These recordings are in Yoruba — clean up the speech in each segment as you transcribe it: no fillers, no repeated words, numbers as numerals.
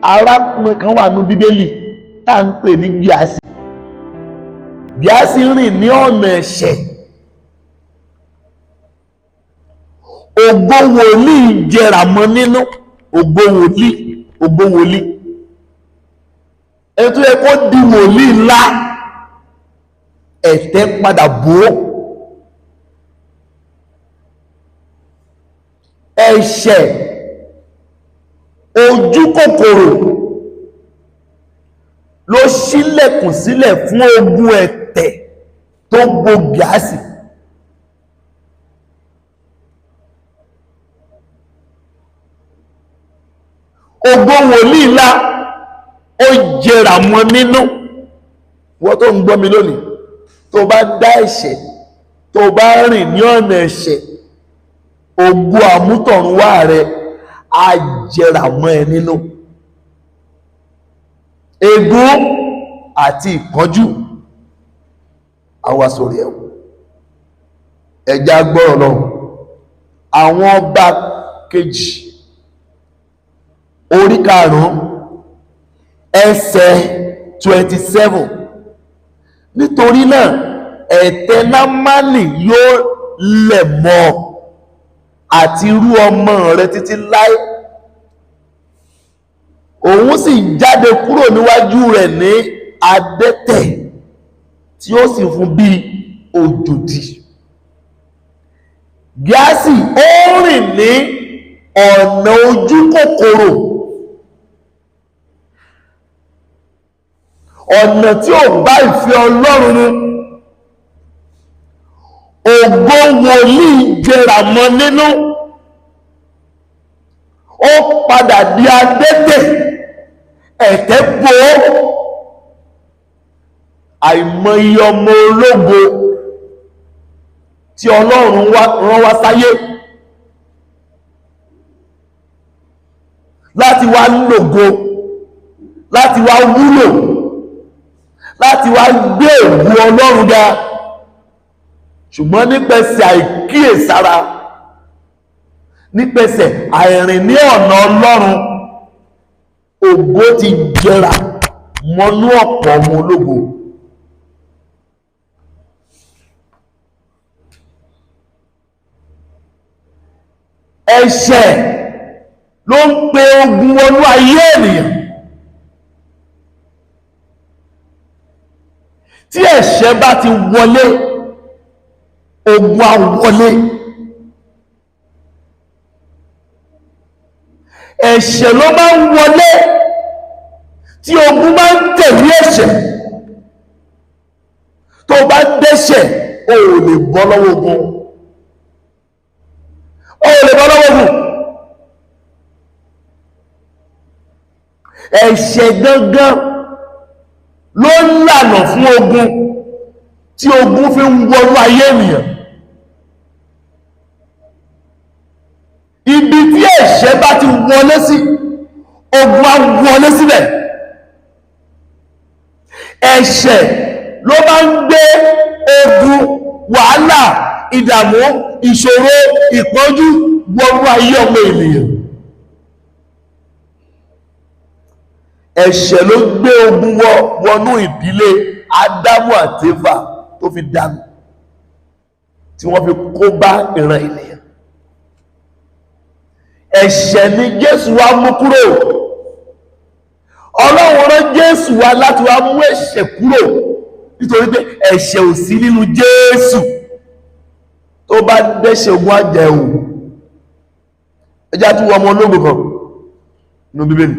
Arákùnrin kan wà nínú Bíbélì tá à ń pè ní Gíásì. Gíásì rìn ní ọ̀nà ẹ̀ṣẹ̀. Ògo wòlíì jẹrà mọ́ nínú. Ògo wòlíì, ògo wòlíì, ẹni tó yẹ kó di wòlíì ńlá, ẹ̀tẹ́ padà bò ó. Ẹ̀ṣẹ̀, ojú kòkòrò ló ṣílẹ̀kùn sílẹ̀ fún ogun ẹ̀tẹ̀ tó bo Gíásì. Ògo wòlíì ńlá ó jẹrà mọ́ nínú. Wọ́n tó ń gbọ́ mi lónìí, tó bá dá ẹ̀ṣẹ̀, tó bá rìn ní ọ̀nà ẹ̀ṣẹ̀, ògo àmútọ̀runwá rẹ á jẹrà mọ́ ẹ nínú. Ègún àti ìpọ́njú á wá sórí ẹ. Ẹja gbọ́rọ̀ lọ. Àwọn Ọba Kejì orí 5 ẹsẹ̀ 27. Nítorí náà ẹ̀tẹ́ Námánì yóò lẹ̀ mọ́ àti irú ọmọ rẹ títí láé. Òun sì jáde kúrò níwájú rẹ̀ ní adẹ́tẹ̀ tí ó sì fún bí òjòdì. Gíásì ó rìn ní ọ̀nà ojú kòkòrò, ọ̀nà tí ò bá ìfẹ́ Ọlọ́run mu. Ògo wòlíì jẹrà mọ́ nínú, ó padà di adẹ́tẹ̀, ẹ̀tẹ́ bò ó. Àìmọye ọmọ ológo tí Ọlọ́run rán wá sáyé láti wá lògo, láti wá wúlò, láti wá gbé ògo Ọlọ́run ga, ṣùgbọ́n nípasẹ̀ àìkíyèsára, nípasẹ̀ àìrìn ní ọ̀nà Ọlọ́run, ògo ti jẹrà mọ́nú ọ̀pọ̀ ọmọ ológo. Ẹ̀ṣẹ̀ ló ń pe ogun wọnú ayé ènìyàn. Tí ẹ̀ṣẹ̀ bá ti wọlé, ogun á wọlé. Ẹ̀ṣẹ̀ ló máa ń wọlé tí ogun máa ń tẹ̀lé ẹ̀ṣẹ̀. Tó bá dẹ́ṣẹ̀, o ò lè bọ́ lọ́wọ́ ogun. O ò lè bọ́ lọ́wọ́ ogun. Ẹ̀ṣẹ̀ gangan ló ń lànà fún ogun tí ogun fi ń wọnú ayé ènìyàn. Ibi tí ẹ̀ṣẹ̀ bá ti wọlé sí, ogun á wọlé síbẹ̀. Ẹ̀ṣẹ̀ ló máa ń gbé ogun, wàhálà, ìdààmú, ìṣòro, ìpọ́njú wọnú ayé ọmọ ènìyàn. Ẹ̀ṣẹ̀ ló gbé ogun wọnú ìdílé Ádámù àti Éfà tó fi dànù, tí wọ́n fi kó bá ìran ènìyàn. Ẹ̀ṣẹ̀ ni Jésù wá mú kúrò. Ọlọ́run rán Jésù wá láti wá mú ẹ̀ṣẹ̀ kúrò, nítorí pé ẹ̀ṣẹ̀ ò sí nínú Jésù. Tó bá dẹ́ṣẹ̀, ogun á jẹ òun. Ẹjá tún wọ ọmọ ológo kan nínú Bíbélì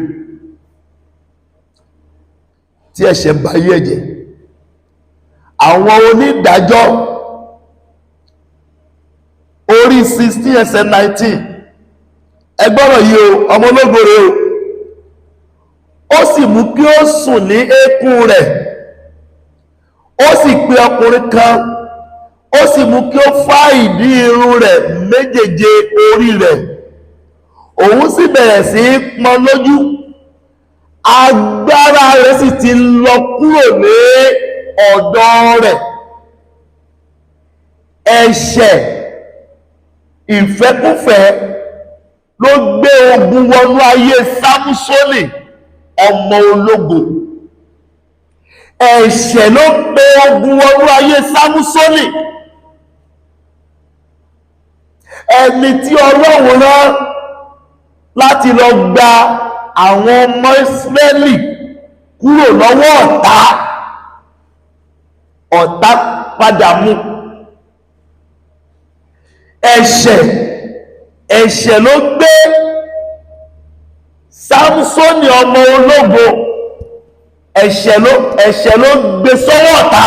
tí ẹ̀ṣẹ̀ bá yí ẹ̀jẹ̀. Àwọn Onídàájọ́ orí 16 ẹsẹ̀ 19. Ẹgbọ́rọ̀ yìí o, ọmọ ológo rẹ̀ o. Ó sì mú kí ó sùn ní eékún rẹ̀, ó sì pe ọkùnrin kan, ó sì mú kí ó fá ìdí irun rẹ̀ méjèèje orí rẹ̀, òun sì bẹ̀rẹ̀ sí í pọ́n lójú. Agbára rẹ̀ sì ti lọ kúrò ní ọ̀dọ̀ rẹ̀. Ẹ̀ṣẹ̀ ìfẹ́kúfẹ̀ẹ́ ló gbé ogun wọnú ayé Sámúsónì. ọmọ ológo. Ẹ̀ṣẹ̀ ló pe ogun wọnú ayé Sámúsónì, ẹni tí Ọlọ́run rán láti lọ gba àwọn ọmọ Ísírẹ́lì kúrò lọ́wọ́ ọ̀tá. Ọ̀tá padà mú. Ẹ̀ṣẹ̀ ló gbé Sámúsónì ọmọ ológo, ẹ̀ṣẹ̀ ló gbé sọ́wọ́ ọ̀tá.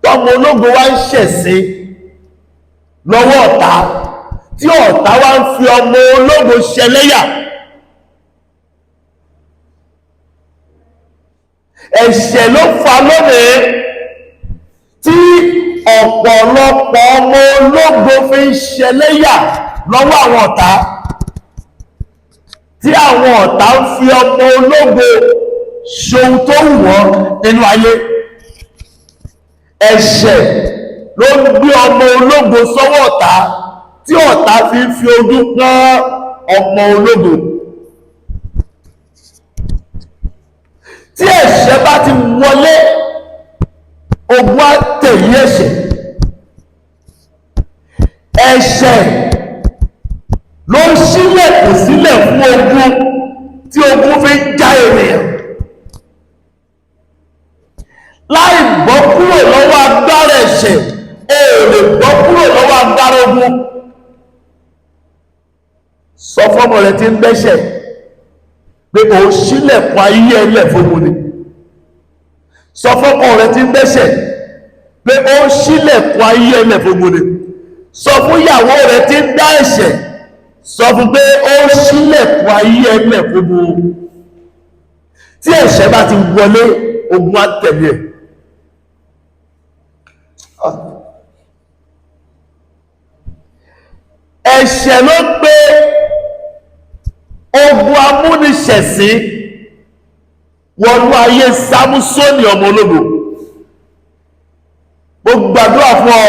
Tọmọ ológo wá ń ṣẹ̀sín lọ́wọ́ ọ̀tá, tí ọ̀tá wá ń fi ọmọ ológo ṣẹlẹ́yà. Ẹ̀ṣẹ̀ ló fà lónìí tí ọ̀pọ̀lọpọ̀ ọmọ ológo fi ń ṣẹlẹ́yà lọ́wọ́ àwọn ọ̀tá, tí àwọn ọ̀tá ń fi ọmọ ológo ṣohun tó wù wọ́n nínú ayé. Ẹ̀ṣẹ̀ ló ń gbé ọmọ ológo sọ́wọ́ ọ̀tá, tí ọ̀tá fi ń fi ojú pọ́n ọmọ ológo. Tí ẹ̀ṣẹ̀ bá ti wọlé, ogun á tẹ̀lé ẹ̀ṣẹ̀. Ẹ̀ṣẹ̀ ló ń ṣílẹ̀kùn sílẹ̀ fún ogun tí ogun fi ń já ènìyàn. Láì bọ́ kúrò lọ́wọ́ agbára ẹ̀ṣẹ̀, o ò lè bọ́ kúrò lọ́wọ́ agbára ogun. Sọ fọ́mọ rẹ tí ń dẹ́ṣẹ̀ pé o ṣílẹ̀kùn ayé ẹlẹ̀ fógun ni. Sọ fọ́kọ rẹ tí ń dẹ́ṣẹ̀ pé o ṣílẹ̀kùn ayé ẹlẹ̀ fógun ni. Sọ fún ìyàwó rẹ tí ń dá ẹ̀ṣẹ̀, sọ fún pé ó ṣílẹ̀kùn ayé ẹlẹ̀ fógun. Tí ẹ̀ṣẹ̀ bá ti wọlé, ogun á tẹ̀lé ẹ̀. Ẹ̀ṣẹ̀ ló pé ogun amúniṣẹ̀sín wọnú ayé Sámúsónì ọmọ ológo. Mo gbàdúrà fún ọ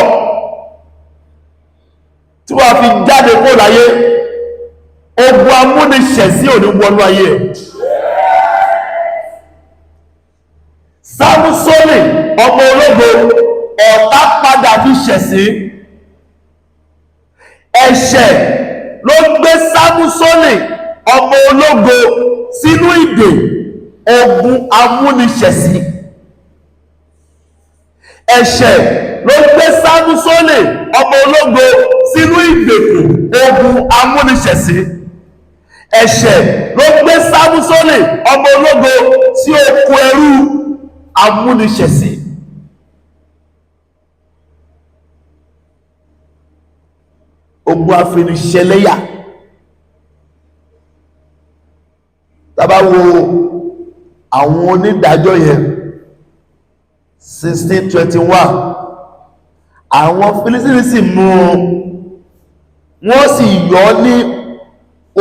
tí wàá fi jáde kó láyé, ogun amúniṣẹ̀sín ò ní wọnú ayé ẹ̀. Sámúsónì ọmọ ológo, ọ̀tá padà fi ṣẹ̀sín. Ẹ̀ṣẹ̀ ló gbé Sámúsónì ọmọ ológo sínú ìdè ogun amúniṣẹ̀sín. Ẹ̀ṣẹ̀ ló gbé Sámúsónì ọmọ ológo sínú ìgbèkùn ogun amúniṣẹ̀sín. Ẹ̀ṣẹ̀ ló gbé Sámúsónì ọmọ ológo sí oko ẹrú amúniṣẹ̀sín. Ogun afiniṣẹlẹ́yà. Tá bá wo àwọn onídàájọ́ yẹn 1621, àwọn Fílístínì sì mú un, wọ́n sì yọ ọ́ ní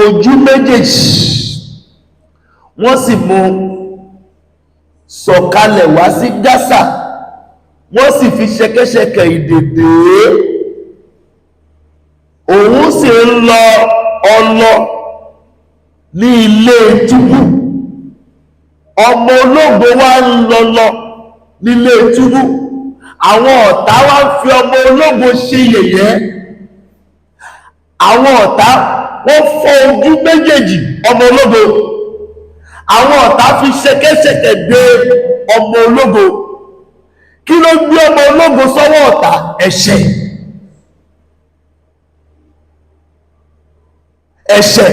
ojú méjèèjì, wọ́n sì mú un sọ̀kalẹ̀ wá sí Gásà, wọ́n sì fi ṣẹ̀kẹ̀ṣẹ̀kẹ̀ ìdè dè é. Òun sì ń lọ ọlọ ní ilé túbú. Ọmọ ológo wá ń lọ lọ nílé túbú. Àwọn ọ̀tá wá ń fi ọmọ ológo ṣe yẹ̀yẹ́. Àwọn ọ̀tá wọ́n fọ́ ojú méjèèjì ọmọ ológo. Àwọn ọ̀tá fi ṣẹ̀kẹ̀ṣẹ̀kẹ̀ dè ọmọ ológo. Kí ló gbé ọmọ ológo sọ́wọ́ ọ̀tá? Ẹ̀ṣẹ̀. Ẹ̀ṣẹ̀,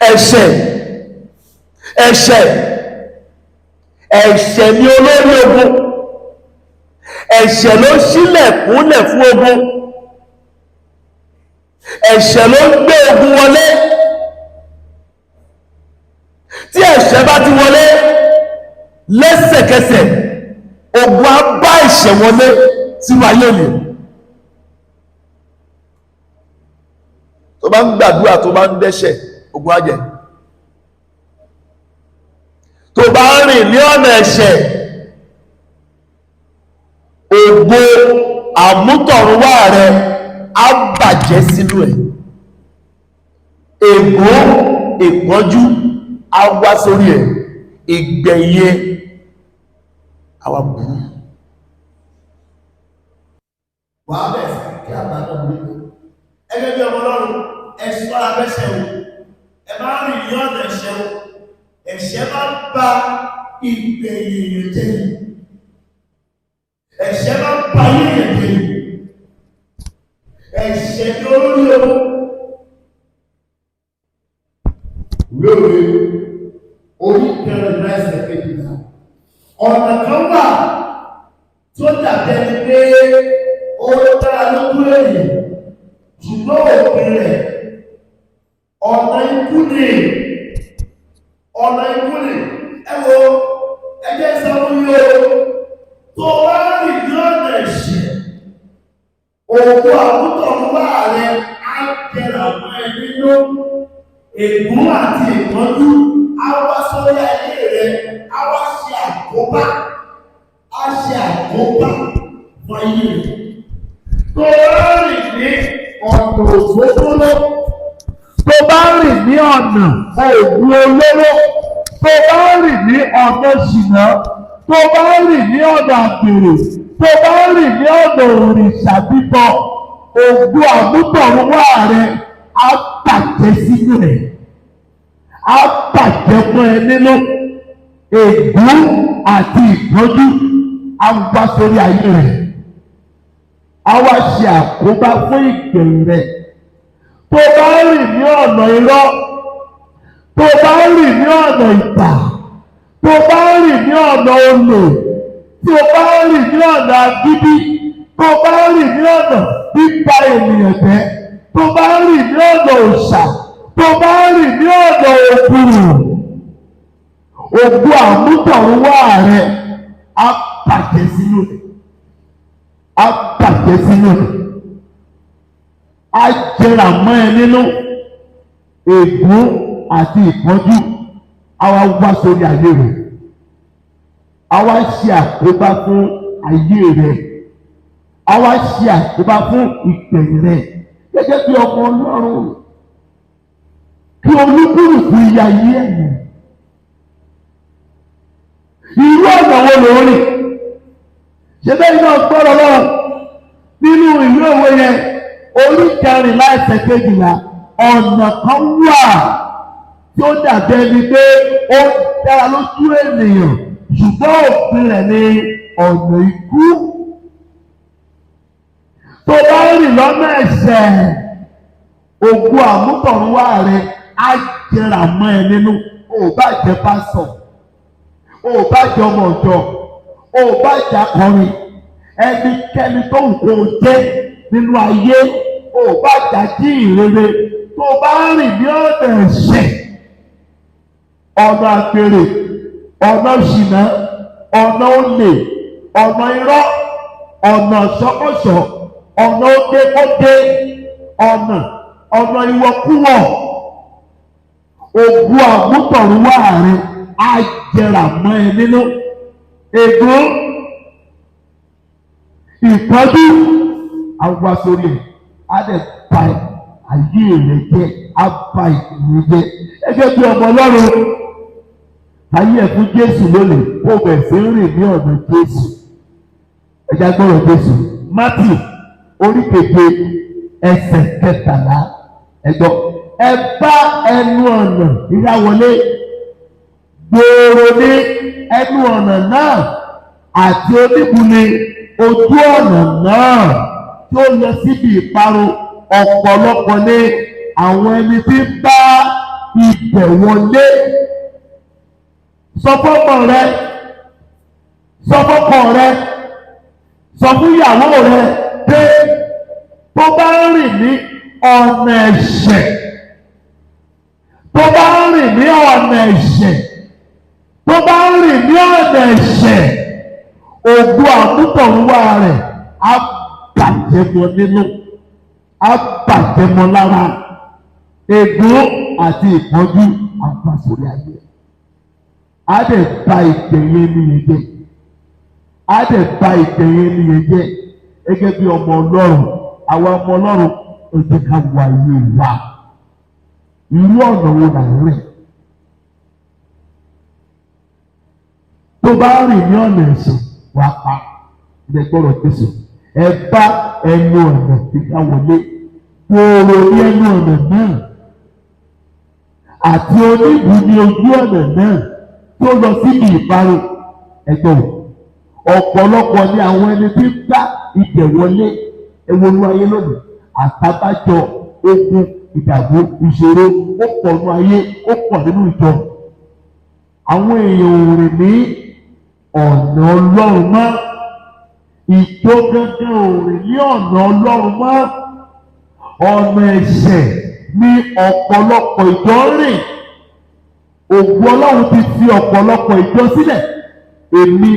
ẹ̀ṣẹ̀, ẹ̀ṣẹ̀, ẹ̀ṣẹ̀ ni olórí ogun. Ẹ̀ṣẹ̀ ló ṣílẹ̀kùnlẹ̀ fún ogun. Ẹ̀ṣẹ̀ ló ń gbé ogun wọlé. Tí ẹ̀ṣẹ̀ bá ti wọlé, lẹ́sẹ̀kẹsẹ̀ ogun á bá ẹ̀ṣẹ̀ wọlé sínú ayé mi. Tó bá ń gbàdúrà, tó bá ń dẹ́ṣẹ̀, ogun á jẹ. Tó bá ń rìn ní ọ̀nà ẹ̀ṣẹ̀, ògo àmútọ̀runwá rẹ á bàjẹ́ sínú ẹ̀. Ègún ìpọ́njú Á wá sórí ẹ̀, ìgbẹ̀yìn ẹ̀ á wá burú. Wà á bẹ̀ sí kí àbá náà wọlé. Ẹgbẹ́ bí ọmọ Ọlọ́run, ẹ ṣọ́ra fẹ́ṣẹ̀ o, ẹ máa rìn ní ọ̀nà ẹ̀ṣẹ̀ o. Ẹ̀ṣẹ̀ máa ń ba ìgbẹ̀yìn èèyàn jẹ́ ni. Ẹ̀ṣẹ̀ máa ń ba ayé èèyàn jẹ́ ni. Ẹ̀ṣẹ̀ ni olórí o. Ìwé Òwe orí 14 ẹsẹ̀ 12. Ọ̀nà kan wà tó dàbí ẹni pé ó dára lójú ènìyàn, ṣùgbọ́n òpin rẹ̀ ọ̀nà ikú ni, ọ̀nà ikú ni. Ẹ wo, ẹ jẹ́ sọ fún yín o, tó bá rìn ní ọ̀nà ẹ̀ṣẹ̀, òkú àmútọ̀runwá rẹ á jẹrà mọ́ ẹ nínú. Ègún àti ìpọ́njú á wá sórí ayé rẹ, á wá ṣe àkóbá, á ṣe àkóbá fún ayé rẹ. Tó bá rìn ní ọ̀nà òfófóró, tó bá rìn ní ọ̀nà òògùn olóró, tó bá rìn ní ọ̀nà ṣìnà, tó bá rìn ní ọ̀nà àgbèrè, tó bá rìn ní ọ̀nà òrìṣà bíbọ, ògùn àmútọ̀runwá rẹ á bàjẹ́ sínú ẹ̀, á bàjẹ́ mọ́ ẹ nínú. Ègún àti ìpọ́njú á wá sórí ayé rẹ̀, á wá ṣe àkóbá fún ìgbẹ̀yìn rẹ̀. Tó bá rìn ní ọ̀nà irọ́, tó bá rìn ní ọ̀nà ìkà, tó bá rìn ní ọ̀nà olè, tó bá rìn ní ọ̀nà agídí, tó bá rìn ní ọ̀nà bíba ènìyàn jẹ́, tó bá rìn ní ọ̀nà òòṣà, tó bá rìn ní ọ̀nà òkúrù, ògùn àmútọ̀runwá rẹ̀ á bàjẹ́ sínú rẹ̀, á bàjẹ́ sínú rẹ̀, á jẹrà mọ́ ẹ nínú. Ègún àti ìpọ́njú á wá wá sórí ayé rẹ̀, á wá ṣe àkóbá fún ayé rẹ̀, á wá ṣe àkóbá fún ìgbẹ̀yìn rẹ̀. Gẹ́gẹ́ bí ọmọ Ọlọ́run, kí olúkúlùkù ya ayé ẹ̀yìn. Irú ọ̀nà wo ló rìn? Ṣé bẹ́ẹ̀ náà gbọ́dọ̀ lọ́wọ́ nínú ìwé òwe yẹn orí 14 ẹsẹ̀ 12? Ọ̀nà kan wà tí ó dàbí ẹni pé ó dára lójú ènìyàn, ṣùgbọ́n òpin rẹ̀ ni ọ̀nà ikú. Tó bá rìn lọ́nà ẹ̀ṣẹ̀, ògùn àmútọ̀runwá rẹ̀ á jẹrà mọ́ ẹ nínú. Ò bá jẹ́ pásọ̀, ò bá jẹ́ ọmọ ọ̀jọ́, ò bá jẹ́ akọrin, ẹnikẹ́ni tó ń kó jẹ́ nínú ayé, ò bá jẹ́ ajíhìnrere, tó bá rìn ní ọ̀nà ẹ̀ṣẹ̀, ọ̀nà àgbèrè, ọ̀nà ṣìnà, ọ̀nà olè, ọ̀nà irọ́, ọ̀nà ṣọkọ̀ṣọ̀, ọ̀nà ódekóde, ọ̀nà ìwọ̀kúwọ̀, ògùn àmútọ̀runwá rẹ̀ á jẹrà mọ́ ẹ nínú. Ègún ìpọ́njú á wá sórí ẹ̀, á dẹ̀ ba ayé rẹ̀ jẹ́, á ba ìlú jẹ́. Gẹ́gẹ́ bí ọmọ Ọlọ́run, ayé ẹ̀ fún Jésù lónìí, kó bẹ̀ sí rìn ní ọ̀nà Jésù. Ẹja gbọ́rọ̀ Jésù. Matthew orí 7 ẹsẹ̀ 13. Ẹ̀gbọ́n, ẹ bá ẹnu ọ̀nà ìyá wọlé. Gbòòrò ní ẹnu ọ̀nà náà àti oníbùnì ojú ọ̀nà náà tí ó lọ síbi ìparun, ọ̀pọ̀lọpọ̀ ní àwọn ẹni tí ń bá ibẹ̀ wọlé. Sọ fọ́mọ rẹ, sọ fọ́kọ rẹ, sọ fún ìyàwó rẹ pé tó bá ń rìn ní ọ̀nà ẹ̀ṣẹ̀, tó bá ń rìn ní ọ̀nà ẹ̀ṣẹ̀, tó bá ń rìn ní ọ̀nà ẹ̀ṣẹ̀, ògùn àmútọ̀runwá rẹ̀ á bàjẹ́ mọ́ nínú, á bàjẹ́ mọ́ lára. Ègún àti ìpọ́njú á wá sórí ayé, á dẹ̀ ba ìgbẹ̀yìn ẹni jẹ́, á dẹ̀ ba ìgbẹ̀yìn ẹni jẹ́. Gẹ́gẹ́ bí ọmọ Ọlọ́run, àwa ọmọ Ọlọ́run, ẹ jẹ́ ká wo ayé wa. Irú ọ̀nà wo là ń rìn? Tó bá rìn ní ọ̀nà ẹ̀sìn wàá pa ilẹ̀ gbọ́dọ̀ Jésù. Ẹ bá ẹnu ọ̀nà gíga wọlé, gbòòrò ní ẹnu ọ̀nà náà, àti oníbùú ní ojú ọ̀nà náà tó lọ síbi ìparun. Ẹgbọ́n, ọ̀pọ̀lọpọ̀ ni àwọn ẹni tí ń bá ibẹ̀ wọlé. Ewolú ayé lónìí, àtàbájọ ogun, ìdààmú, ìṣòro ó pọ̀ nínú ayé, ó pọ̀ nínú ìjọ. Àwọn èèyàn ò rìn ní ọ̀nà Ọlọ́run mọ́. Ìjọ gángan ò rìn ní ọ̀nà Ọlọ́run mọ́. Ọ̀nà ẹ̀ṣẹ̀ ní ọ̀pọ̀lọpọ̀ ìjọ ń rìn. Ògùn Ọlọ́run ti fi ọ̀pọ̀lọpọ̀ ìjọ sílẹ̀. Èmi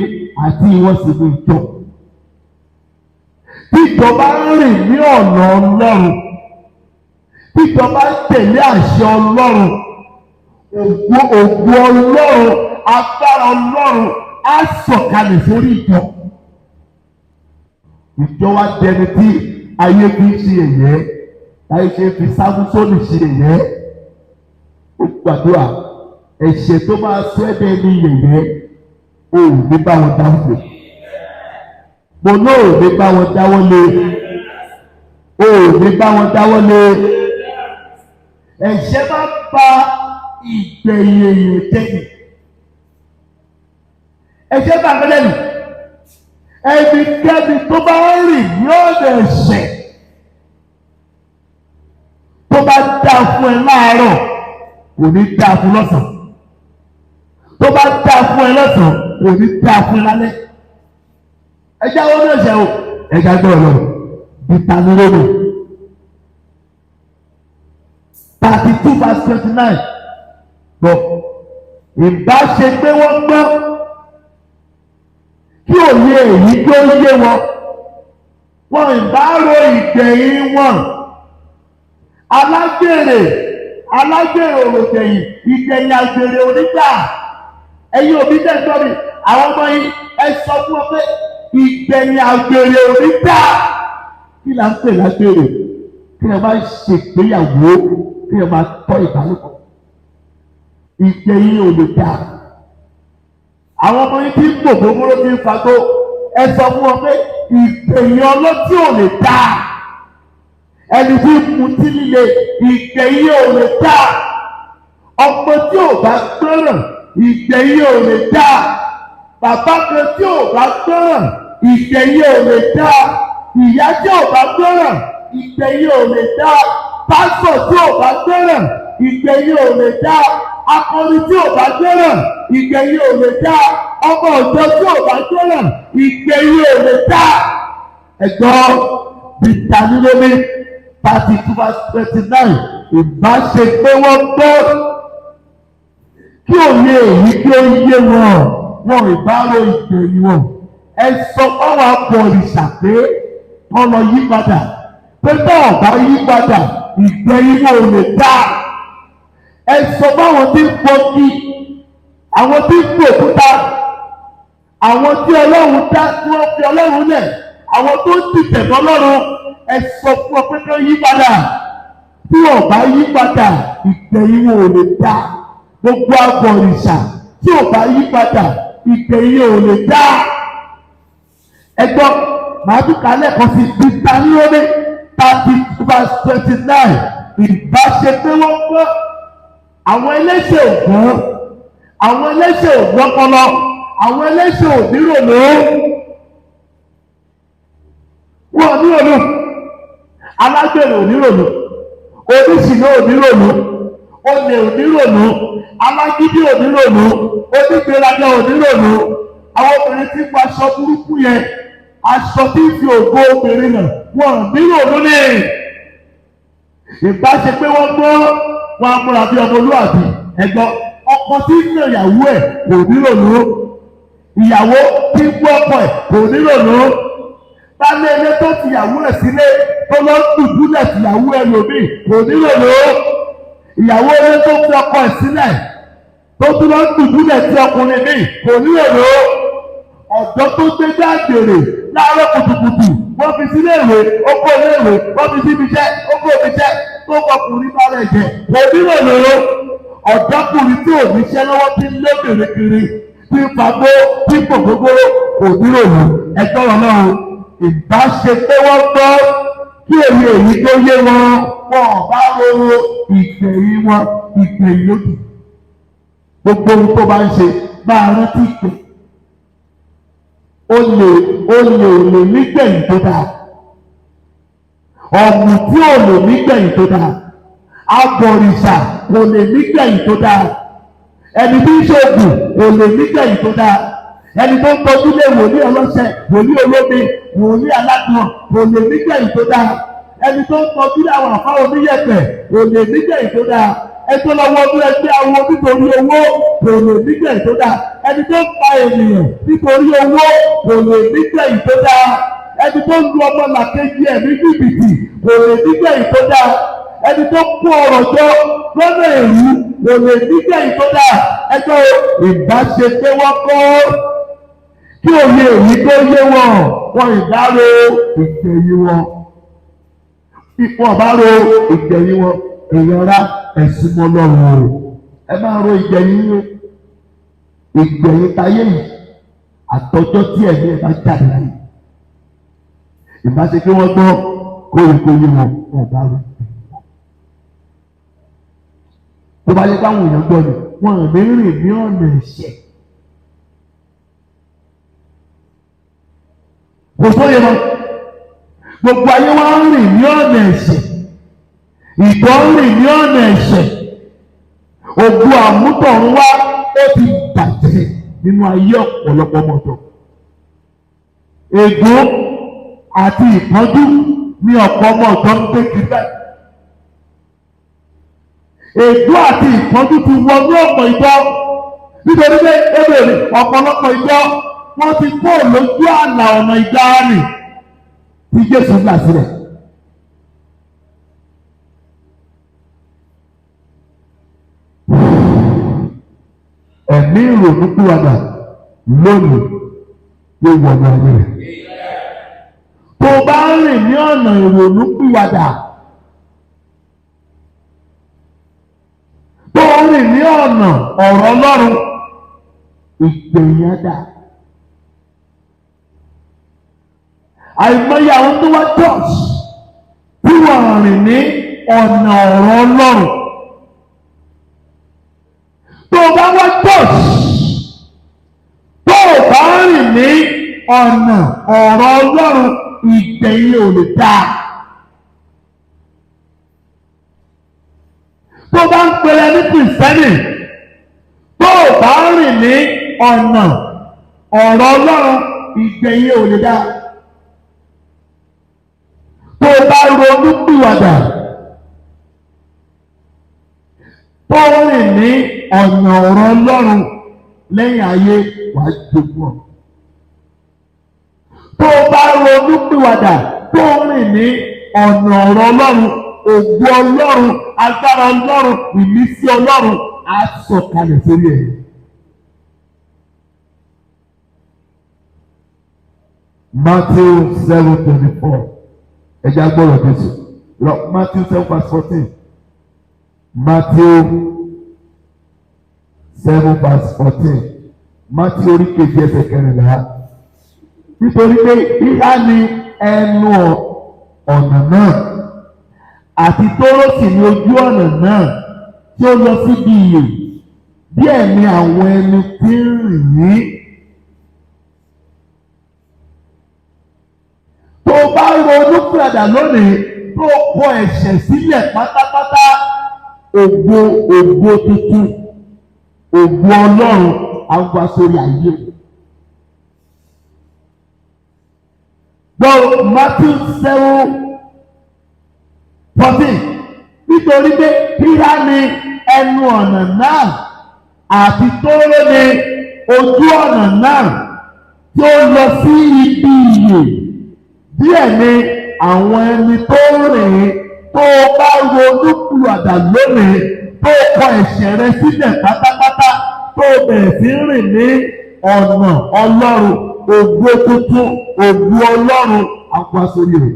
àti ìwọ sì ní ìjọ. Tíjọba ń rìn ní ọ̀nà Ọlọ́run, tíjọba ń tẹ̀lé àṣẹ Ọlọ́run, ògùn Ọlọ́run, agbára Ọlọ́run á sọ̀kalẹ̀ sórí ìjọ. Ìjọ wa dẹni tí ayé fi ń ṣe ẹ̀yẹ́, láyé ṣe fi Sámúsónì ṣe ẹ̀yẹ́. Ó gbàdúrà, ẹ̀ṣẹ̀ tó máa sọ ẹ́ dẹni yẹ̀yẹ́, o ò ní bá wọn dáwọ́ lé. Mo náà ò ní bá wọn dáwọ́ lé. O ò ní bá wọn dáwọ́ lé. Ẹ̀ṣẹ̀ máa ń ba ìgbẹ̀yìn èèyàn jẹ́ ni. Ẹ̀ṣẹ̀ bá gbẹ́lẹ́ nì. Ẹnikẹ́ni tó bá rìn ní ọ̀nà ẹ̀ṣẹ̀, tó bá dá fún ẹ láàárọ̀, kò ní dá fún lọ́sàn-án. Tó bá dá fún ẹ lọ́sàn-án, kò ní dá fún ẹ lálẹ́. Ẹjẹ́ àwọn ọmọ ẹ̀ṣẹ̀ o, ẹ̀jẹ̀ agbọ́dọ̀ lọ. Deuteronomy 32 verse 29. Gbọ́, ìbá ṣe pé wọ́n gbọ́, kí òye èyí tó yé wọn, wọn ìbá ro ìgbẹ̀yìn wọn. Alágbèrè, alágbèrè òrògbẹ̀yìn, ìgbẹ̀yìn àgbèrè onígbà. Ẹ̀yin òbí tẹ̀ gbọ́ mi, àwọn ọmọ yìí, ẹ sọ fún ọ pé ìgbẹ̀yìn àgbèrè onígbà. Kí là ń pè lágbèrè? Kí ẹ máa ṣègbéyàwó, kí ẹ máa tọ́ ìbálòpọ̀. Ìgbẹ̀yìn ò lè dà. Àwọn ọmọ yìí tí ń gbò gbogbo tí ń fagbó, ẹ sọ fún wọn pé ìgbẹ̀yìn ọlọ́tí ò lè dà. Ẹni tí ń mutí líle, ìgbẹ̀yìn ò lè dà. Ọmọ tí ò bá gbọ́ràn, ìgbẹ̀yìn ò lè dà. Bàbá kan tí ò bá gbọ́ràn, ìgbẹ̀yìn ò lè dà. Ìyá tí ò bá gbọ́ràn, ìgbẹ̀yìn ò lè dà. Pásọ̀ tí ò bá gbọ́ràn, ìgbẹ̀yìn ò lè dà. Akọrin tí ò bá gbọ́ràn, ìgbẹ̀yìn ò lè dà. Ọmọ ọ̀dọ́ tí ò bá gbọ́ràn, ìgbẹ̀yìn ò lè dà. Ẹ̀gbọ́n, Deuteronomy 32 verse 29, ìbá ṣe pé wọ́n gbọ́, kí òye èyí kí ó yé wọn, wọn ìbá ro ìgbẹ̀yìn wọn. Ẹ sọ fáwọn abọ̀rìṣà pé kọ́ lọ yí padà, pé bá ọ̀bá yí padà, ìgbẹ̀yìn wọn ò lè dá. Ẹ sọ fáwọn tí ń pọngi, àwọn tí ń gbòkúta, àwọn tí Ọlọ́run dá tí wọ́n fi Ọlọ́run lẹ̀, àwọn tó ń dìtẹ̀ mọ́ Ọlọ́run, ẹ sọ fún ọ pé kí wọ́n yí padà. Tí wọ́n bá yí padà, ìgbẹ̀yìn wọn ò lè dá. Gbogbo abọ̀rìṣà tí ò bá yí padà, ìgbẹ̀yìn ò lè dá. Ẹgbọ́n, màá tún kà lẹ́ẹ̀kan sí Deuteronomy 32 verse 29. Ìbá ṣe pé wọ́n gbọ́. Àwọn ẹlẹ́ṣẹ̀ ò gbọ́n, àwọn ẹlẹ́ṣẹ̀ ò gbọ́pọlọ, àwọn ẹlẹ́ṣẹ̀ ò nírònú. Wọn ò nírònú. Alágbèrè ò nírònú, oníṣìná ò nírònú, olè ò nírònú, alágídí ò nírònú, onígbéraga ò nírònú. Àwọn obìnrin tí ń pa aṣọ burúkú yẹn, aṣọ tí ń fi ògo obìnrin hàn, wọn ò nírònú ní. Ìbá ṣe pé wọ́n gbọ́, wọn á múra bí ọmọlúwàbí. Ẹ̀gbọ́n, ọkọ tí ń nà ìyàwó ẹ̀ kò nírònú, ìyàwó tí ń gbọ́ ọkọ ẹ̀ kò nírònú. Baálé ilé tó ti ìyàwó ẹ̀ sílé tó lọ dùbúlẹ̀ tìyàwó ẹ̀ lòmíì kò nírònú. Ìyàwó ilé tó fi ọkọ ẹ̀ sílẹ̀ tó tún lọ dùbúlẹ̀ tí ọkùnrin míì kò nírònú. Ọ̀dọ́ tó gbé dágbèrè láàárọ̀ kùtùkùtù, wọ́n fi sílé ìwé, ó kó ilé ìwé, wọ́n fi síbi iṣẹ́, ó kó ibi iṣẹ́, tó kọkùnrin bá rẹ̀ jẹ kò nírònú. Ọ̀dọ́kùnrin tí ò níṣẹ́ lọ́wọ́ tí ń lé bèrè kiri tí ń fagbó, tí ń pò gbogbo, kò dúró wò. Ẹgbẹ́ wọn náà o, ìbáṣe pé wọ́n gbọ́ kí èyí èyí tó yé wọn, wọn ò bá ro ìgbẹ̀yìn wọn, ìgbẹ̀yìn lódì. Gbogbo ohun tó bá ń ṣe, máa rántí ìpè. Ó lè ó lè lè nígbẹ̀yìn tó dáa. Ọ̀mùtí ò lè nígbẹ̀yìn tó dáa. Abọ̀rìṣà kò lè nígbẹ̀yìn tó dáa. Ẹni tí ń ṣoògùn kò lè nígbẹ̀yìn tó dáa. Ẹni tó ń tọ́jú lé wòlíì ọlọ́ṣẹ, wòlíì olómi, wòlíì alágbọ̀n kò lè nígbẹ̀yìn tó dáa. Ẹni tó ń tọ́jú lé àwọn àfáà oníyẹ̀pẹ̀ kò lè nígbẹ̀yìn tó dáa. Ẹni tó lọ wọnú ẹgbẹ́ awo nítorí owó kò lè nígbẹ̀yìn tó dáa. Ẹni tó ń pa ènìyàn nítorí owó kò lè nígbẹ̀yìn tó dáa. Ẹni tó ń lu ọmọ làkejì ẹ̀ ní jìbìtì kò lè nígbẹ̀yìn tó dáa. Ẹni tó kó ọrọ̀ jọ lọ́nà èrú kò lè nígbẹ̀yìn tó dáa. Ẹjọ́ ìbáṣe pé wọ́n kọ́ kí òye èyí tó yé wọn, wọn ìdárò ìgbẹ̀yìn wọn. Wọn bá ro ìgbẹ̀yìn wọn, èèyàn rá ẹ̀sùn mọ́ lọ́rùn o. Ẹ máa ro ìgbẹ̀yìn yín o. Ìgbẹ̀yìn táyé yìí, àtọjọ́ tí ẹ̀mí ẹ̀ bá jáde láyé. Ìbáṣe pé wọ́n gbọ́ kóyekóye wọn, wọn bá ro ìgbẹ̀yìn wọn. Tó bá yẹ káwọn èèyàn gbọ́ ni, wọn ò ní rìn ní ọ̀nà ẹ̀ṣẹ̀. Kò sóye mọ́. Gbogbo ayé wa ń rìn ní ọ̀nà ẹ̀ṣẹ̀. Ìtọ́ ń rìn ní ọ̀nà ẹ̀ṣẹ̀. Ògo àmútọ̀run wá ó ti bàjẹ́ nínú ayé ọ̀pọ̀lọpọ̀ ọmọ ọ̀dọ́. Ègún àti ìpọ́njú ní ọ̀pọ̀ ọmọ ọ̀dọ́ ń gbé kiri báyìí. Ègún àti ìpọ́njú ti wọnú ọ̀pọ̀ ìjọ, nítorí pé ebèrè ọ̀pọ̀lọpọ̀ ìjọ wọ́n ti kó lójú àlà ọ̀nà ìgbàanì tí Jésù là sílẹ̀. Ẹ̀mí ìrònúpìwàdà lónìí yóò wọnú ayé rẹ̀. Tó o bá ń rìn ní ọ̀nà ìrònúpìwàdà, tó o rìn ní ọ̀nà ọ̀rọ̀ Ọlọ́run, ìgbẹ̀yìn á dáa. Àìmọye àwọn tó wá church tí wọ́n rìn ní ọ̀nà ọ̀rọ̀ Ọlọ́run. Tó o bá wá church tó o bá rìn ní ọ̀nà ọ̀rọ̀ Ọlọ́run, ìgbẹ̀yìn ò lè dáa. Tó o bá ń pèrè ní Kìrìsìtẹ́nì tó o bá rìn ní ọ̀nà ọ̀rọ̀ Ọlọ́run, ìgbẹ̀yìn ò lè dáa. Tó o bá ronú pìwàdà, tó o rìn ní ọ̀nà ọ̀rọ̀ Ọlọ́run, lẹ́yìn ayé wàá jogún ọ̀. Tó o bá ronú pìwàdà, tó o rìn ní ọ̀nà ọ̀rọ̀ Ọlọ́run, ògo Ọlọ́run, agbára Ọlọ́run, ìmísí Ọlọ́run á sọ̀kalẹ̀ sórí ẹ̀. Matthew 7:24. Ẹ jẹ́ á gbọ́rọ̀ Jésù. Lọ Matthew 7 verse 14. Matthew 7 verse 14. Matthew orí keje ẹsẹ̀ 14. Nítorí pé híhá ni ẹnu ọ̀nà náà, àti tóóró sì ni ojú ọ̀nà náà tí ó lọ síbi ìyè, díẹ̀ ni àwọn ẹni tí ń rìn ní. Tó o bá ronú pìwàdà lónìí, tó o kọ ẹ̀ṣẹ̀ sílẹ̀ pátápátá, ògo ògo tuntun, ògo Ọlọ́run á wá sórí ayé. Gbọ́ Matthew 7:14. Nítorí pé híhá ni ẹnu ọ̀nà náà, àti tóóró ni ojú ọ̀nà náà tí ó lọ sí ibi ìyè, díẹ̀ ni àwọn ẹni tó rìn. Tó o bá ronú pìwàdà lónìí, tó o kọ ẹ̀ṣẹ̀ rẹ sílẹ̀ pátápátá, tó o bẹ̀rẹ̀ sí rìn ní ọ̀nà Ọlọ́run, ògo tuntun, ògo Ọlọ́run á wá sórí rẹ̀.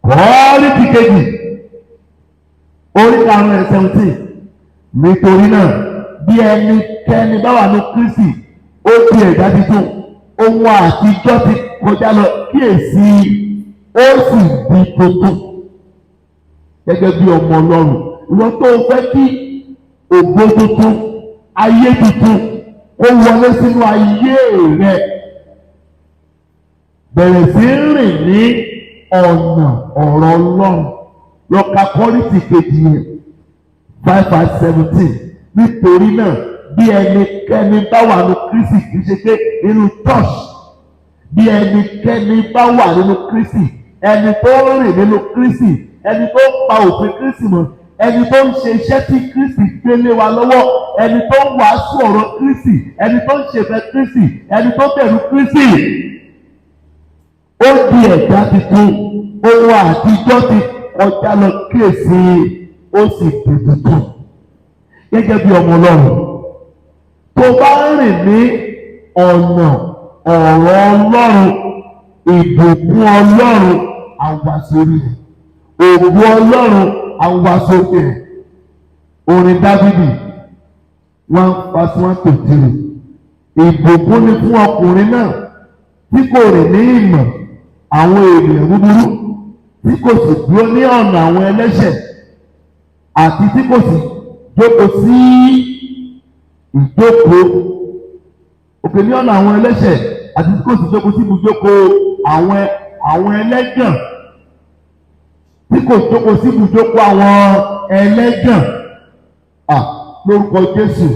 Kọ́ríńtì kejì orí 5 ẹsẹ̀ 17. Nítorí náà, bí ẹnikẹ́ni bá wà ní Kristi, Ó di ẹ̀dá tuntun, ohun àtijọ́ ti kọjá lọ, kíyèsí, ó sì di tuntun. Gẹ́gẹ́ bí ọmọ Ọlọ́run, ìwọ tó o fẹ́ kí ògo tuntun, ayé tuntun kó wọlé sínú ayé rẹ, bẹ̀rẹ̀ sí rìn ní ọ̀nà ọ̀rọ̀ Ọlọ́run. Lọ ka Kọ́ríńtì kejì yẹn 5:17. Nítorí náà, bí ẹnikẹ́ni bá wà nínú Kristi, kì í ṣe pé nínú church, bí ẹnikẹ́ni bá wà nínú Kristi, ẹni tó ń rìn nínú Kristi, ẹni tó ń pa òfin Kristi mọ́, ẹni tó ń ṣe iṣẹ́ tí Kristi gbé lé wa lọ́wọ́, ẹni tó ń wàásù ọ̀rọ̀ Kristi, ẹni tó ń ṣèfẹ́ Kristi, ẹni tó bẹ̀rù Kristi, ó di ẹ̀dá tuntun, ohun àtijọ́ ti kọjá lọ, kíyèsí, ó sì di tuntun. Gẹ́gẹ́ bí ọmọ Ọlọ́run, tó bá ń rìn ní ọ̀nà ọ̀rọ̀ Ọlọ́run, ìbùkún Ọlọ́run á wá sórí rẹ̀, ògo Ọlọ́run á wá sórí rẹ̀. Orin Dáfídì 1 verse 1 to 3. Ìbùkún ni fún ọkùnrin náà tí kò rìn ní ìmọ̀ àwọn ènìyàn búburú, tí kò sì dúró ní ọ̀nà àwọn ẹlẹ́ṣẹ̀, àti tí kò sì jókòó sí ìjókòó òkè ní ọ̀nà àwọn ẹlẹ́ṣẹ̀, àti tí kò sì jókòó sí ibùjókòó àwọn ẹlẹ́gàn, tí kò jókòó sí ibùjókòó àwọn ẹlẹ́gàn. À lórúkọ Jésù,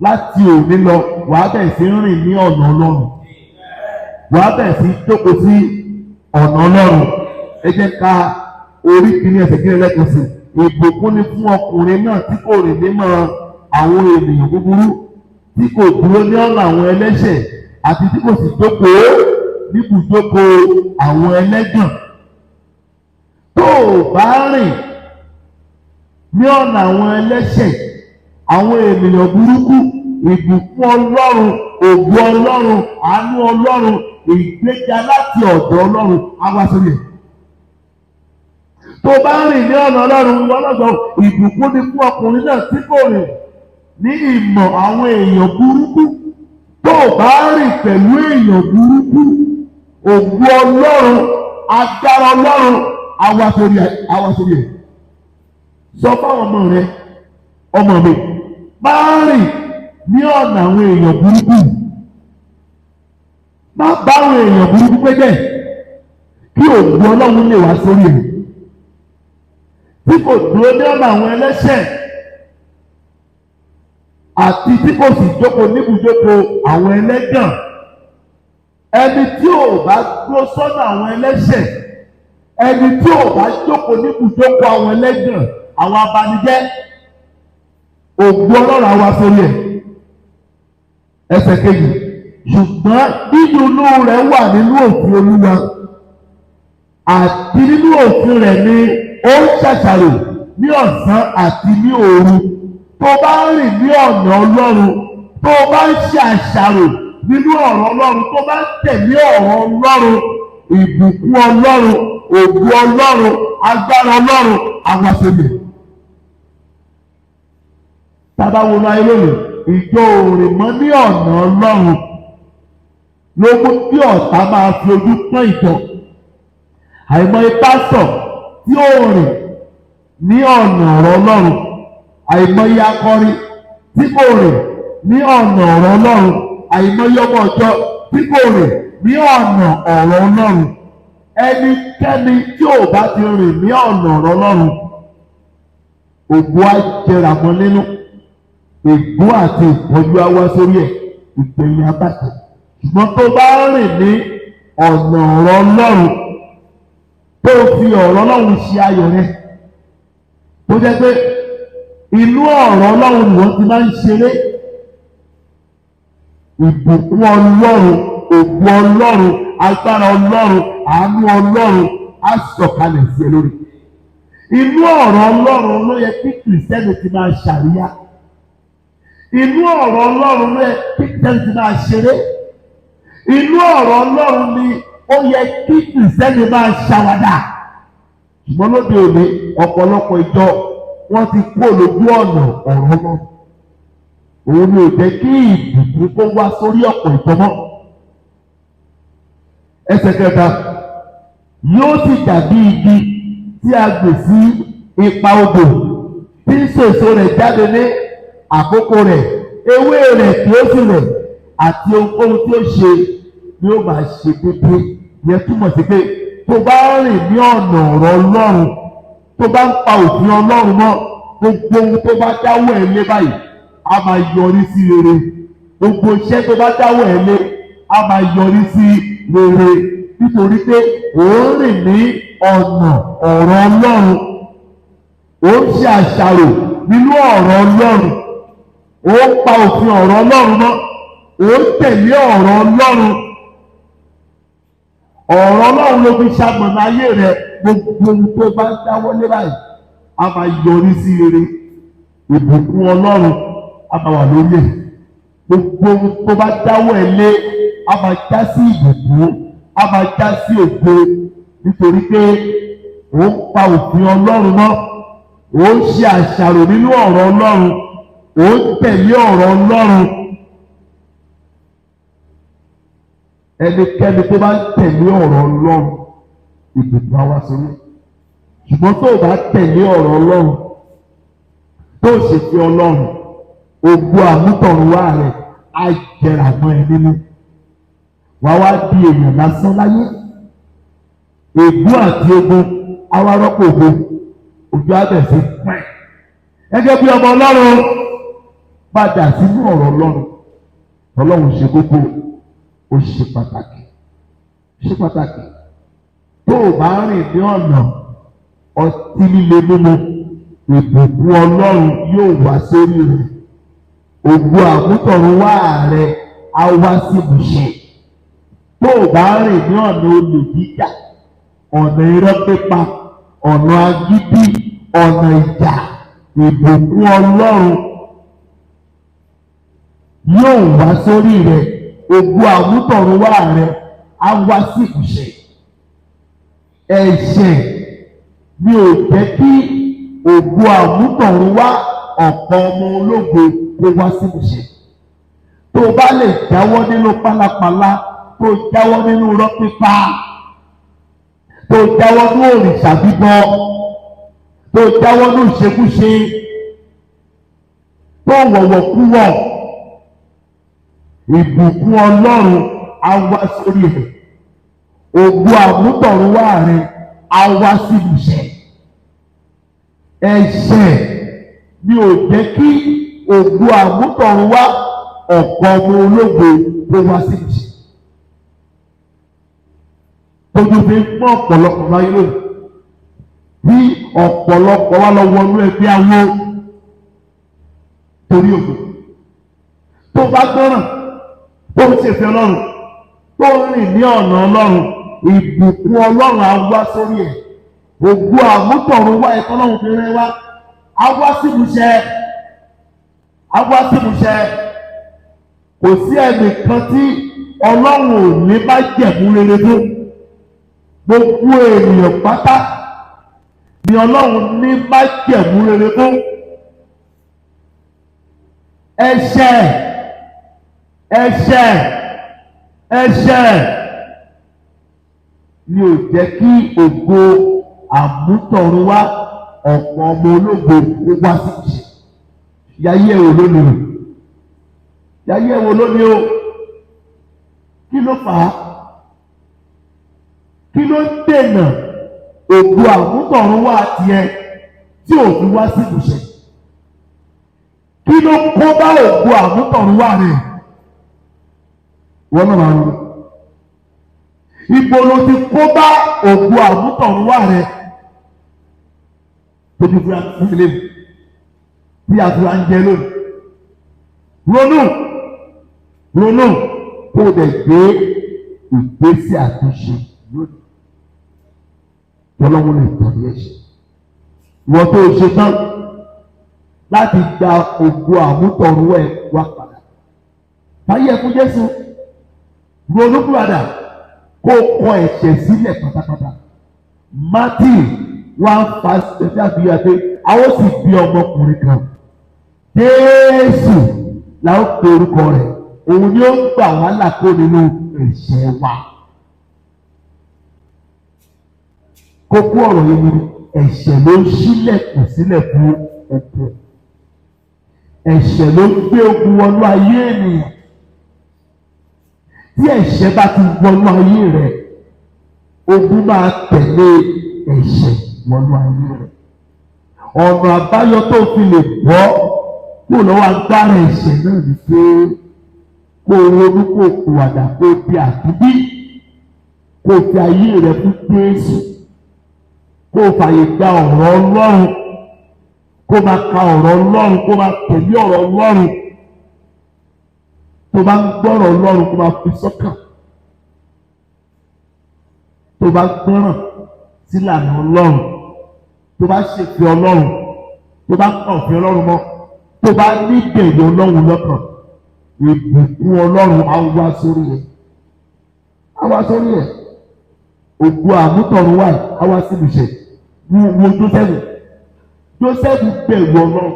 láti òní lọ, wàá bẹ̀rẹ̀ sí rìn ní ọ̀nà Ọlọ́run, wàá bẹ̀rẹ̀ sí jókòó sí ọ̀nà Ọlọ́run. Ẹ jẹ́ ká orí kìíní ẹsẹ̀ kìíní lẹ́ẹ̀kan sí. Ìbùkún ni fún ọkùnrin náà tí kò rìn nímọ̀ àwọn ènìyàn búburú, tí kò dúró ní ọ̀nà àwọn ẹlẹ́ṣẹ̀, àti tí kò sì jókòó níbùjókòó àwọn ẹlẹ́gàn. Tó o bá rìn ní ọ̀nà àwọn ẹlẹ́ṣẹ̀, àwọn ènìyàn burúkú, ìbùkún Ọlọ́run, ògo Ọlọ́run, àánú Ọlọ́run, ìgbéga láti ọ̀dọ̀ Ọlọ́run á wá sórí ẹ̀. Tó bá rìn ní ọ̀nà Ọlọ́run, ìwọ lọ́gbọ̀n, ìbùkún ni fún ọkùnrin náà tí kò rìn ní ìmọ̀ àwọn èèyàn burúkú. Tó bá rìn pẹ̀lú èèyàn burúkú, ògo Ọlọ́run, agbára Ọlọ́run á wá sórí ẹ̀, á wá sórí ẹ̀. Sọ fáwọn ọmọ rẹ, ọmọ mi, má rìn ní ọ̀nà àwọn èèyàn burúkú, má bá àwọn èèyàn burúkú péjẹ, kí ògo Ọlọ́run lè wá sórí ẹ̀. Tí kò dúró ní ọ̀nà àwọn ẹlẹ́ṣẹ̀, àti tí kò sì jókòó níbùjókòó àwọn ẹlẹ́gàn. Ẹni tí ò bá dúró sọ́nà àwọn ẹlẹ́ṣẹ̀, ẹni tí ò bá jókòó níbùjókòó àwọn ẹlẹ́gàn, àwọn abanijẹ́, ògo Ọlọ́run á wá sórí ẹ̀. Ẹsẹ̀ kejì, ṣùgbọ́n dídùnnú rẹ̀ wà nínú òfin Olúwa, àti nínú òfin rẹ̀ ni ó ń ṣàṣàrò ní ọ̀sán àti ní òru. Tó bá ń rìn ní ọ̀nà Ọlọ́run, tó bá ń ṣe àṣàrò nínú ọ̀rọ̀ Ọlọ́run, tó bá ń tẹ̀lé ọ̀rọ̀ Ọlọ́run, ìbùkún Ọlọ́run, ògo Ọlọ́run, agbára Ọlọ́run á wá sórí ẹ̀. Tábà wo ayé lónìí, ìjọ òrìn mọ́ ní ọ̀nà Ọlọ́run ló mú kí ọ̀tá máa fi ojú pọ́n ìjọ. Àìmọye pásítọ̀ tí ó rìn ní ọ̀nà ọ̀rọ̀ Ọlọ́run, àìmọye akọrin tí kò rìn ní ọ̀nà ọ̀rọ̀ Ọlọ́run, àìmọye ọmọ ọjọ́ tí kò rìn ní ọ̀nà ọ̀rọ̀ Ọlọ́run. Ẹnikẹ́ni tí ò bá ti rìn ní ọ̀nà ọ̀rọ̀ Ọlọ́run, ògo á jẹrà mọ́ nínú, ègún àti ìpọ́njú á wá sórí ẹ̀, ìgbẹ̀yìn abájẹ́. Ṣùgbọ́n tó bá rìn ní ọ̀nà ọ̀rọ̀ Ọlọ́run, tó fi ọ̀rọ̀ Ọlọ́run ṣe ayọ̀ rẹ, tó jẹ́ pé inú ọ̀rọ̀ Ọlọ́run ni wọ́n ti máa ń ṣeré, ìbùkún Ọlọ́run, ògo Ọlọ́run, agbára Ọlọ́run, àánú Ọlọ́run á sọ̀kalẹ̀ sí ẹ lórí. Inú ọ̀rọ̀ Ọlọ́run ló yẹ kí Kìrìsìtẹ́nì ti máa ṣàríyá. Inú ọ̀rọ̀ Ọlọ́run ló yẹ kí Kìrìsìtẹ́nì ti máa ṣeré. Inú ọ̀rọ̀ Ọlọ́run ni ó yẹ kí Kìrìsìtẹ́nì máa ṣàwàdà. Ṣùgbọ́n lóde òní, ọ̀pọ̀lọpọ̀ ìjọ wọ́n ti kó lójú ọ̀nà ọ̀rọ̀ náà. Òun ni ò jẹ́ kí ìbùkún kó wá sórí ọ̀pọ̀ ìtọ́mọ́. Ẹsẹ̀ kẹta, yóò sì dàbí igi tí a gbìn sí ipa odò, tí ń sèso rẹ̀ jáde ní àkókò rẹ̀, ewé rẹ̀ kì ó sì rẹ̀, àti ohunkóhun tí ó ṣe ni ó máa ṣe déédéé. Yẹn túmọ̀ sí pé tó bá rìn ní ọ̀nà ọ̀rọ̀ Ọlọ́run, tó bá ń pa òfin Ọlọ́run mọ́, gbogbo ohun tó bá dáwọ́ ẹ̀ lé báyìí a máa yọrí sí rere. Gbogbo iṣẹ́ tó bá dáwọ́ ẹ̀ lé a máa yọrí sí rere, nítorí pé ò ń rìn ní ọ̀nà ọ̀rọ̀ Ọlọ́run, ò ń ṣe àṣàrò nínú ọ̀rọ̀ Ọlọ́run, ò ń pa òfin ọ̀rọ̀ Ọlọ́run mọ́, ò ń tẹ̀lé ọ̀rọ̀ Ọlọ́run. Ọ̀rọ̀ Ọlọ́run ló fi ṣamọ̀nà ayé rẹ. Gbogbo ohun tó bá ń dáwọ́ lé báyìí a máa yọrí sí rere. Ìbùkún Ọlọ́run a máa wà lórí ẹ̀. Gbogbo ohun tó bá dáwọ́ ẹ̀ lé a máa já sí ìbùkún, a máa já sí ògo, nítorí pé ó ń pa òfin Ọlọ́run mọ́, ó ń ṣe àṣàrò nínú ọ̀rọ̀ Ọlọ́run, ó ń tẹ̀lé ọ̀rọ̀ Ọlọ́run. Ẹnikẹ́ni tó bá ń tẹ̀lé ọ̀rọ̀ Ọlọ́run, ìbùkún á wá sórí. Ṣùgbọ́n tó o bá tẹ̀lé ọ̀rọ̀ Ọlọ́run, tó o sì fi Ọlọ́run, ògo àmútọ̀runwá rẹ̀ á jẹrà mọ́ ẹ nínú. Wàá wá di èèyàn lásán láyé. Ègún àti ogun á wá rọ́pò ògo, ojú á bẹ̀ sí pẹ́. Gẹ́gẹ́ bí ọmọ Ọlọ́run, padà sínú ọ̀rọ̀ Ọlọ́run. Ọlọ́run ṣe kókó, ó ṣe pàtàkì, ṣe pàtàkì. Tó o bá rìn ní ọ̀nà ọtí líle mímu, ìbùkún Ọlọ́run yóò wá sórí rẹ̀. Ògo àmútọ̀runwá rẹ̀ á wá sí ìmúṣẹ. Tó o bá rìn ní ọ̀nà olè jíjà, ọ̀nà irọ́ pípa, ọ̀nà agídí, ọ̀nà ìjà, ìbùkún Ọlọ́run yóò wá sórí rẹ̀. Ògo àmútọ̀runwá rẹ̀ á wá sí ìmúṣẹ. Ẹ̀ṣẹ̀ ni ò jẹ́ kí ògo àmútọ̀runwá ọ̀pọ̀ ọmọ ológo kó wá sí ìmúṣẹ. Tó o bá lè jáwọ́ nínú pálapàla, tó o jáwọ́ nínú irọ́ pípa, tó o jáwọ́ nínú òrìṣà bíbọ, tó o jáwọ́ nínú ìṣekúṣe, tó o wọ̀wọ̀kúwọ̀, ìbùkún Ọlọ́run á wá sórí rẹ̀. Ògo àmútọ̀runwá rẹ̀ á wá sí ìmúṣẹ. Ẹ̀ṣẹ̀ ni ò jẹ́ kí ògo àmútọ̀runwá ọ̀pọ̀ ọmọ ológo kó wá sí ìmúṣẹ. Tójú fi ń pọ́n ọ̀pọ̀lọpọ̀ láyé lónìí. Bí ọ̀pọ̀lọpọ̀ wá lọ wọnú ẹgbẹ́ awo torí ògo. Tó bá gbọ́ràn, tó ń ṣèfẹ́ Ọlọ́run, tó ń rìn ní ọ̀nà Ọlọ́run, ìbùkún Ọlọ́run á wá sórí ẹ̀. Ògo àmútọ̀runwá ẹ̀kọ́ Ọlọ́run fi rẹ́ wá á wá sí ìmúṣẹ, á wá sí ìmúṣẹ. Kò sí ẹnìkan tí Ọlọ́run ò ní bá jẹ̀mú rere tó. Gbogbo ènìyàn pátá ni Ọlọ́run ní bá jẹ̀mú rere tó. Ẹ̀ṣẹ̀, ẹ̀ṣẹ̀, ẹ̀ṣẹ̀ ni ò jẹ́ kí ògo àmútọ̀runwá ọ̀pọ̀ ọmọ ológo kó wá sí ìṣe. Yayé ẹ̀ wò lónìí o. Yayé ẹ̀ wò lónìí o. Kí ló fà á? Kí ló ń dènà ògo àmútọ̀runwá tiẹ̀ tí ò fi wá sí ìmúṣẹ? Kí ló kó bá ògo àmútọ̀runwá rẹ̀? Wọ́n náà máa ń lò. Ibo ló ti kó bá ògo àmútọ̀runwá rẹ̀? Tóbi fúra fúnilé bí àtúrà ń jẹ lónìí. Ronú, ronú kó o dẹ̀ gbé ìgbésẹ̀ àtúnṣe lónìí. Ọlọ́run lè tọ̀ ní ẹ̀ṣẹ̀. Ìwọ tó o ṣe tán láti gba ògo àmútọ̀runwá ẹ̀ wá padà. Fáyé ẹkún Jésù, ronú padà kó o kọ ẹ̀ṣẹ̀ sílẹ̀ pátápátá. Matthew 1:5 àfihàn pé a ó sì bí ọmọkùnrin kan. Jésù La ó pe orúkọ rẹ̀, òun ni ó gbà wá là kó nínú ẹ̀ṣẹ̀ wa. Kókó ọ̀rọ̀ yìí ni ẹ̀ṣẹ̀ ló ń ṣílẹ̀kùn sílẹ̀ fún ogun. Ẹ̀ṣẹ̀ ló ń gbé ogun wọnú ayé ènìyàn. Tí ẹ̀ṣẹ̀ bá ti wọnú ayé rẹ̀, ogun máa tẹ̀lé ẹ̀ṣẹ̀ wọnú ayé rẹ̀. Ọ̀nà àbáyọ tó fi lè bọ́ kó lọ́wọ́ agbára ẹ̀ṣẹ̀ náà ni pé kó o ronú, kó o pìwàdà, kó o di àtúnbí, kó o fi ayé rẹ fún Jésù, kó o fàyè gba ọ̀rọ̀ Ọlọ́run, kó o máa ka ọ̀rọ̀ Ọlọ́run, kó o máa tẹ̀lé ọ̀rọ̀ Ọlọ́run. Tó bá ń gbọ́rọ̀ Ọlọ́run, kó o máa fi sọ́kàn. Tó bá gbọ́ràn sílànà Ọlọ́run, tó bá ṣèfẹ́ Ọlọ́run, tó bá kàn fẹ́ Ọlọ́run mọ́, tó bá ní ìbẹ̀rù Ọlọ́run lọ́kàn, ìbùkún Ọlọ́run á wá sórí ẹ̀, á wá sórí ẹ̀. Ògo àmútọ̀run wà, á wá síbi ìṣẹ̀. Wo wo Jósẹ́fù. Jósẹ́fù bẹ̀rù Ọlọ́run.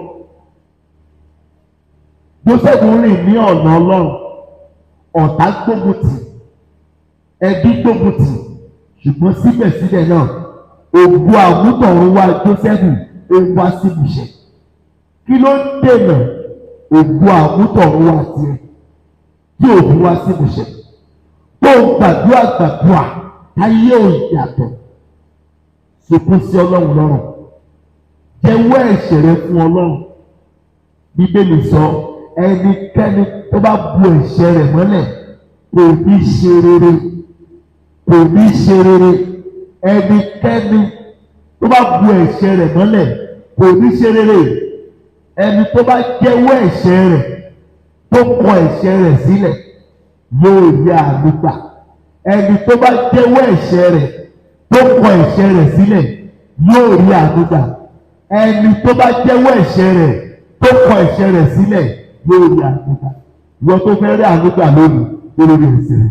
Jósẹ́fù rìn ní ọ̀nà Ọlọ́run. Ọ̀tá gbógun tì, ẹbí gbógun tì, ṣùgbọ́n síbẹ̀síbẹ̀ náà, ògo àmútọ̀run wá Jósẹ́fù, ó wá síbi ìṣẹ̀. Kí ló ń dènà ògo àmútọ̀run wá tiẹ̀ tí òbí wá síbi ìṣẹ̀? Tó ń gbàdúrà gbàdúrà, táyé ò yàtọ̀. Sunkún sí Ọlọ́run lọ́rùn, jẹ́wọ́ ẹ̀ṣẹ̀ rẹ fún Ọlọ́run. Bíbélì sọ, ẹnikẹ́ni tó bá bu ẹ̀ṣẹ̀ rẹ̀ mọ́lẹ̀ kò ní ṣe rere, kò ní ṣe rere. Ẹnikẹ́ni tó bá bu ẹ̀ṣẹ̀ rẹ̀ mọ́lẹ̀ kò ní ṣe rere. Ẹni tó bá jẹ́wọ́ ẹ̀ṣẹ̀ rẹ̀, tó kọ ẹ̀ṣẹ̀ rẹ̀ sílẹ̀, yóò rí àánú gbà. Ẹni tó bá jẹ́wọ́ ẹ̀ṣẹ̀ rẹ̀, tó kọ ẹ̀ṣẹ̀ rẹ̀ sílẹ̀, yóò rí àánú gbà. Ẹni tó bá jẹ́wọ́ ẹ̀ṣẹ̀ rẹ̀, tó kọ ẹ̀ṣẹ̀ rẹ̀ sílẹ̀, yóò rí àánú gbà. Ìwọ tó fẹ́ rí àánú gbà lónìí, lórí ẹ̀ṣẹ̀ rẹ̀.